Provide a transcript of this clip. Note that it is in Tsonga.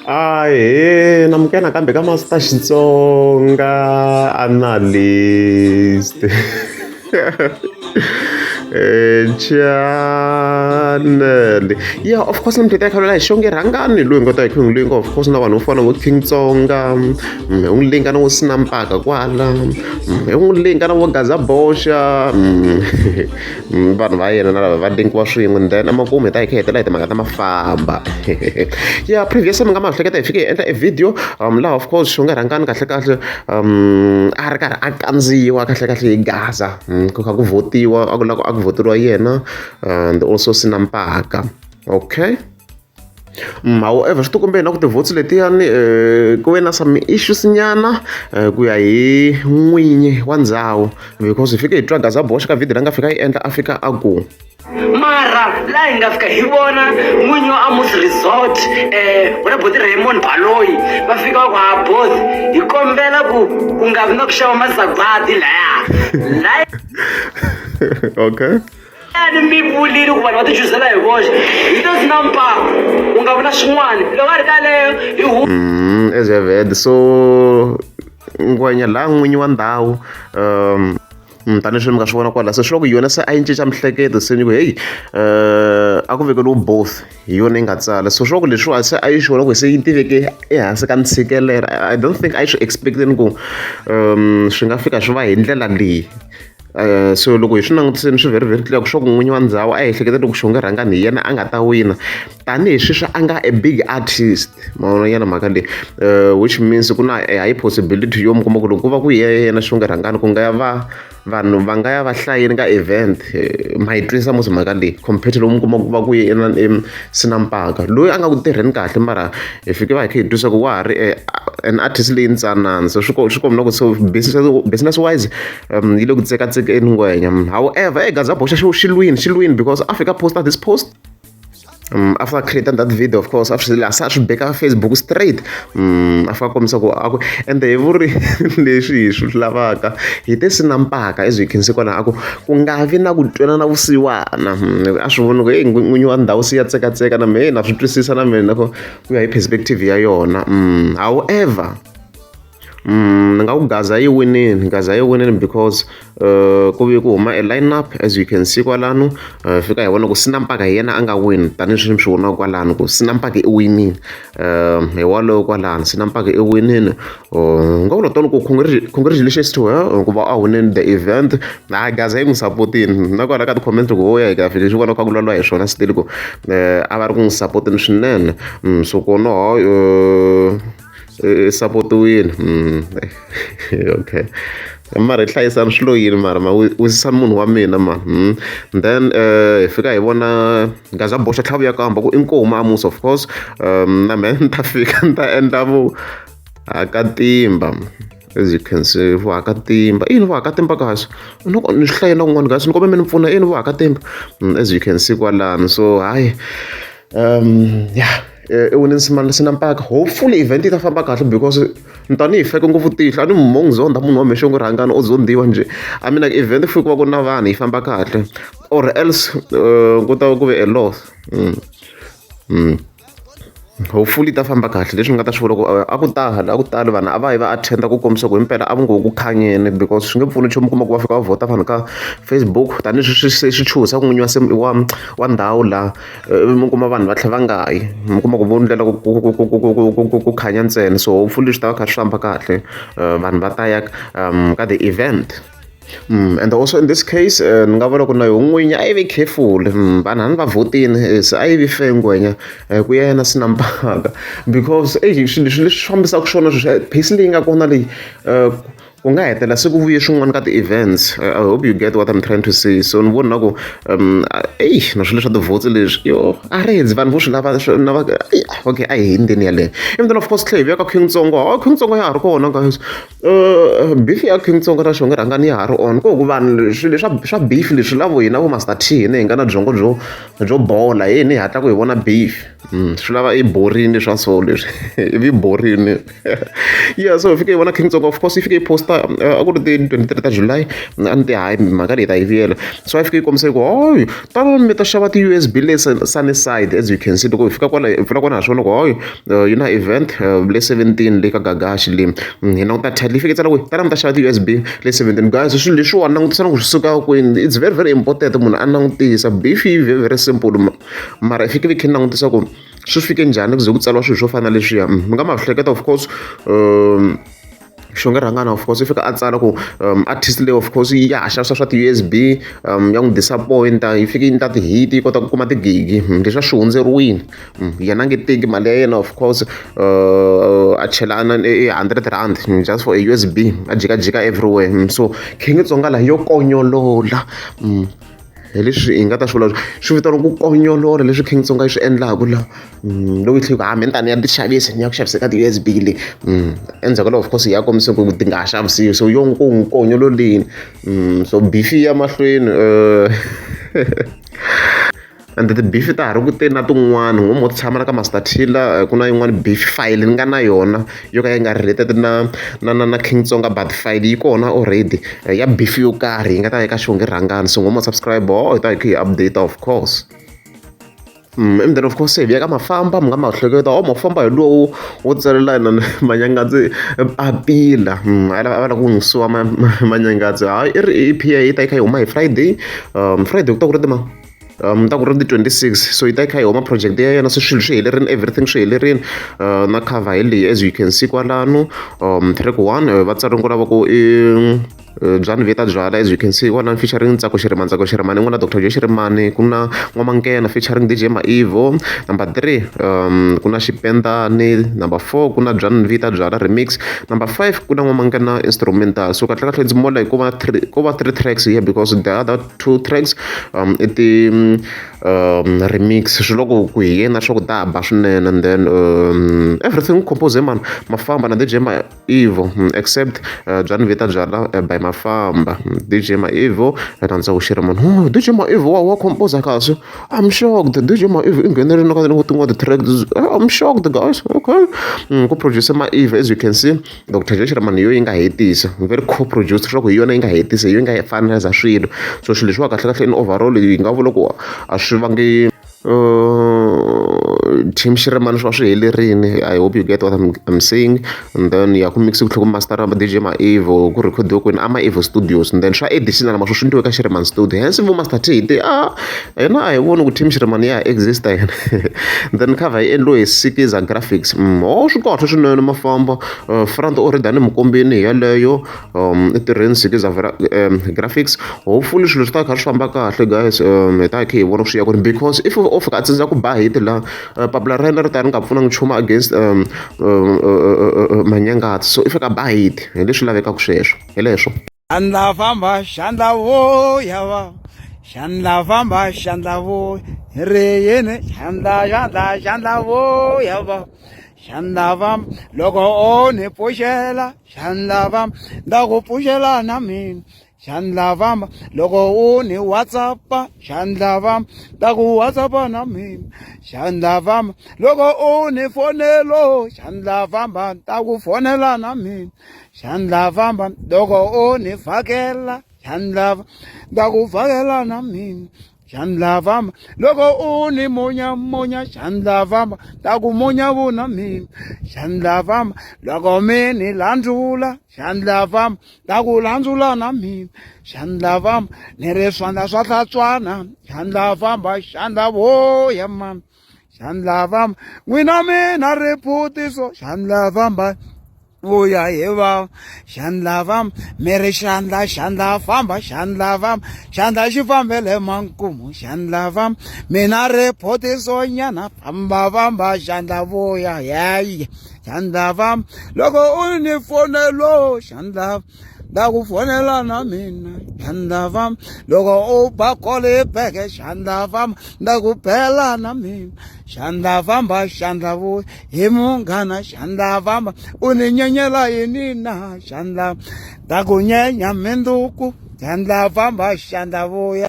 Ahee namukela nakambe ka Master Xitsonga analyst channel yeah of course ni muthetha khalwela hi xonge rhangani loyi nga ta hi king loyi nga of course na vanhu vo fana vo king tsonga hi n'wi linga na vo sinampaka kwala hi n'wi linga na vo gaza boxa vanhu va yena na lava va linkiwa swin'we and then emakumu hi ta hi kha hi hetelela hi timhaka ta mafamba ya previous mi nga ma hleketa hi fike hi endla e video laha of course xonge rhangani kahle kahle a ri karhi a kandziyiwa kahle kahle hi gaza ku kha ku vhotiwa a ku lava a ku vhoteriwa yena and also sinampaka okay. However swi tikombe na ku ti-votes letiyani ku ve na some issues nyana ku ya hi n'winyi wa ndhawu because hi fike hi twa Gaza boxa ka video leyi nga fika yi endla a fika a ku mara laha hi nga fika hi vona n'winyi wa Amos Resort wena buti Raymond Baloyi va fika va ku ha boss hi kombela ku ku nga vi na ku xava masagwadi laya laya okay ni mi vulile ku vanhu va ti chuzela hi voxe hi to sina mpako u nga vula swin'wana loko a ri ka leyo hi hu As you have heard so ngwenya laha n'winyi wa ndhawu tanihileswi mi nga swi vona kwala se swi loko yona se a yi cinca miehleketo se ni ku heyi a ku vekeliwe both hi yona yi nga tsala so swi loko leswiwa se a yi swi vona ku se yi tiveke ehansi ka ntshikelelo I don't think a yi swi expect-ini ku swi nga fika swi va hi ndlela leyi so loko hi swi langutisini swi very very clear ku swa ku n'winyi wa ndhawu a ehleketa loko Xonge Rhangani hi yena a nga ta wina tanihi sweswi a nga a big artist ma vona nyana mhaka leyi which means ku na a high possibility yo mi kuma ku loko ku va ku yena Xonge Rhangani ku nga ya va vanhu va nga ya va hlayeni ka event ma yi twisisa mos mhaka leyi compared to loko mi kuma ku va ku yena Sinampaka loyi a nga ku tirheni kahle mara hi fike va hi kha hi twisa ku wa ha ri an artist leyi ntsanana so swi swi komba ku so business wise yi le ku tsekatsekeni ngwenya however e Gaza boxa xi lwini xi lwini because a fika posta this post after creating that video of course a swi a swi beka Facebook straight a fika kombisa ku a ku ende hi vuri leswi hi swi lavaka hi te sinampaka as you can see kwalaho a ku ku nga vi na ku twanana vusiwana a swi voni ku heyi n'winyi wa ndhawu se ya tsekatseka na mehe na swi twisisa na mina ku ya hi perspective ya yona however ni nga ku Gaza yi winini Gaza yi winini because ku ve ku huma e line up as you can see kwalano fika hi vona ku Sinampaka hi yena a nga win tanihileswi mi swi vonaka kwalano ku Sinampaka i winile hi walowo kwalano Sinampaka i winile nga vula tolo ku congratulations to her ku va a winile the event na Gaza yi n'wi sapotini na kwala ka ti-comment loko wo ya hi ka fike swi vona ku kha ku vulavuriwa hi swona still ku a va ri ku n'wi sapoteni swinene so kona i sapotiwile okay mara hi hlayisani swilo yini mara ma wisisa munhu wa mina ma then hi fika hi vona Gaza boxa tlhavu ya kamba ku inkomu Amos of course na mehe ni ta fika ni ta endla vuhakatimba as you can see vuhakatimba i yini vuhakatimba guys loko ni swi hlayela kun'wana guys ni kombela mi ni pfuna i yini vuhakatimba as you can see kwalano so hayi yeah i wini Sinampaka hopefully event yi ta famba kahle because ni ta ni yi feke ngopfu tihlo a ni mo n'wi zonda munhu wa mehe xonge rhangani o zondiwa njhe I mean like event ku va ku ri na vanhu yi famba kahle or else ku ta ku ve a loss hopefully yi ta famba kahle leswi ni nga ta swi vula ku a ku tali a ku tali vanhu a va yi va attend ku kombisa ku himpela a va ngo ku khanyeni because swi nge pfuni nchumu kuma ku va fika va vhota vanhu ka Facebook tanihileswi se swi chuhisa ku n'winyi wa wa ndhawu laha mi kuma vanhu va tlhela va nga yi mi kuma ku vo ndlela ku ku ku ku ku ku ku ku ku khanya ntsena so hopefully swi ta va kha swi famba kahle vanhu va ta ya ka the event. And also in this case ni nga vula ku na yoho n'winyi a yi ve careful vanhu a ni va vhotini se a yi vi fair ngwenya ku ya yena Sinampaka because eyi swilo leswi leswi fambisaka swona sweswi pace leyi nga kona leyi ku nga hetelela se ku vuye swin'wana ka ti-events I hope you get what I'm trying to say so ni vona na ku eyi na swilo leswa ti-votes leswi yo a ri vanhu vo swi lava na va okay a hi hindzeni yaleyo ivi then of course tlhela hi vuya ka King Tsongo oh King Tsongo ya ha ri kona guys beef ya King Tsongo na Xonge Rhangani ya ha ri on ko ku vanhu swilo swa beef leswi lavo hina vo Master T hina hi nga na byongo byo byo bola hi hina hi hatlaku hi vona beef. Swi lava i borini swa so leswi ivi borini yeah so hi fike hi vona King Tsonga of course yi fike yi posta a ku ri ti 23 ta July a ni ti hayi mhaka leyi ta yi vuyela so a yi fike yi kombisa yi ku hoyi tani mi ta xava ti-U_S_B le Sunnyside as you can see loko hi fika kwala hi pfula kona ha swona ku hoyi yi na event le 17 le ka Gagashi le hi languta title yi fike yi tsala ku tani mi ta xava ti-U_S_B le 17 guys swilo leswiwani langutisa na ku swi suka kwini it's very very important munhu a langutisa beef yi very very simple mara i fike vi khe ni langutisa ku swi fike njhani ku ze ku tsariwa swilo swo fana na leswiya mi nga ma hleketa of course Xonge Rhangani of course i fika a tsala ku artist leyi of course ya ha xavisa swa ti-U_S_B ya n'wi disappoint-a yi fike yi endla ti-hit yi kota ku kuma tigigi leswi a swi hundzeriwile yena a nge teki mali ya yena of course a chela na i 100 rand just for a U_S_B a jikajika everywhere so King Tsonga la yo konyolola hi leswi hi nga ta swi vula swi vitaniwa ku konyolola leswi King Tsonga yi swi endlaku la loko yi tlhela ku ha mina tani ya ti xavisa ni ya ku xavisa ka ti-U_S_B le endzhaku ka loko of course ya kombisa ku ti nga ha xavisiwi so yo ku n'wi konyololeni so beef yi ya mahlweni and ti-beef ta ha ri ku teni na tin'wani ho mo tshama na ka Master Tiller ku na yin'wani beef file ni nga na yona yo ka yi nga related na na na na King Tsonga but file yi kona already ya beef yo karhi yi nga ta ya ka Xongi Rhangani so ngo mo subscribe hi ta hi kha hi update of course. And then of course hi vuya ka Mafamba mi nga ma hleketa oh Mafamba hi lowu wo tsalela na Manyangadzi papila a lava a lava ku n'wi suwa Manyangadzi hayi i ri E_P yi ta yi kha yi huma hi Friday Friday ku ta ku ri ti ma ta ku ri ti 26 so yi ta yi kha yi huma project ya yena se swilo swi helerile everything swi helerile na cover hi leyi as you can see kwalano track one va tsari ku lava ku i Byani Vita Byala as you can see kwalano featuring Ntsako Shirimani Ntsako Shirimani ku na Dr Joe Shirimani ku na N'wamankena featuring DJ Maivo number 3 ku na Xipendani number 4 ku na Byani Vita Byala remix number 5 ku na N'wamankena instrumental so kahle kahle it's more like ko va three ko va three tracks here because the other two tracks i ti remix swi loko ku hi yena swa ku ta ba swinene and then everything compose mani Mafamba na DJ Maivo except Byani Vita Byala by Mafamba DJ Maivo na Ntsako Shirimani oh DJ Maivo wa wa compose kahle I'm shocked DJ Maivo i nghenerile ka tin'wana ti-track I'm shocked guys okay ku produce Maivo as you can see Dr Joe Shirimani hi yo yi nga hetisa very co-producer swa ku hi yona yi nga hetisa hi yo yi nga finalize swilo so swilo leswiwa kahle kahle in overall yi nga vula ku a swi vangi team Shirimani swi va swi helerile I hope you get what I'm saying and then ya ku mix ku tlhela ku master DJ Maivo ku record-iwe kwini a Maivo Studios and then swa additional ma swo swi endliwe ka Shirimani Studio hence vo Master T hi te a yena a hi voni ku team Shirimani ya ha exist yena then cover yi endliwe hi Sikiza Graphics oh swi kahle swinene Mafamba front already a ni mi kombini hi yeleyo i tirheni Sikiza Graphics hopefully swilo swi ta kha swi famba kahle guys hi ta hi kha hi vona swi ya kwini because if o fika a tsandzeka ku ba hit la papila ra yena ri ta ri nga pfunanga nchumu against Manyangatsi so i fika ba hit hi leswi lavekaka sweswo hi leswo. Xandla famba xandla vuya va xandla famba xandla vuya hi ri yini xandla xandla xandla vuya va xandla famba loko o ni pfuxela xandla famba nda ku pfuxela na mina xandla famba loko u ni whatsappa xandla famba nda ku whatsappa na mina xandla famba loko u ni fonelo xandla famba nta ku fonela na mina xandla famba loko u ni fakela xandla nda ku fakela na mina xandla famba loko u ni munya munya xandla famba ta ku munya vuna mina xandla famba loko mi ni landzula xandla famba ta ku landzula na mina xandla famba ni ri swandla swa hlantswana xandla famba xandla voya mani xandla famba n'wina mina riphutiso xandla famba vuya hi va xandla famba mi ri xandla xandla famba xandla famba xandla xi fambele mankumu xandla famba mina riphutiso nyana famba famba xandla vuya yeyi xandla famba loko u ni fonelo xandla nda ku fonela na mina xandla famba loko u ba kole beke xandla famba nda ku bela na mina xandla famba xandla vuya hi munghana xandla famba u ni nyenyela yini na xandla nda ku nyenya minduku xandla famba xandla vuya.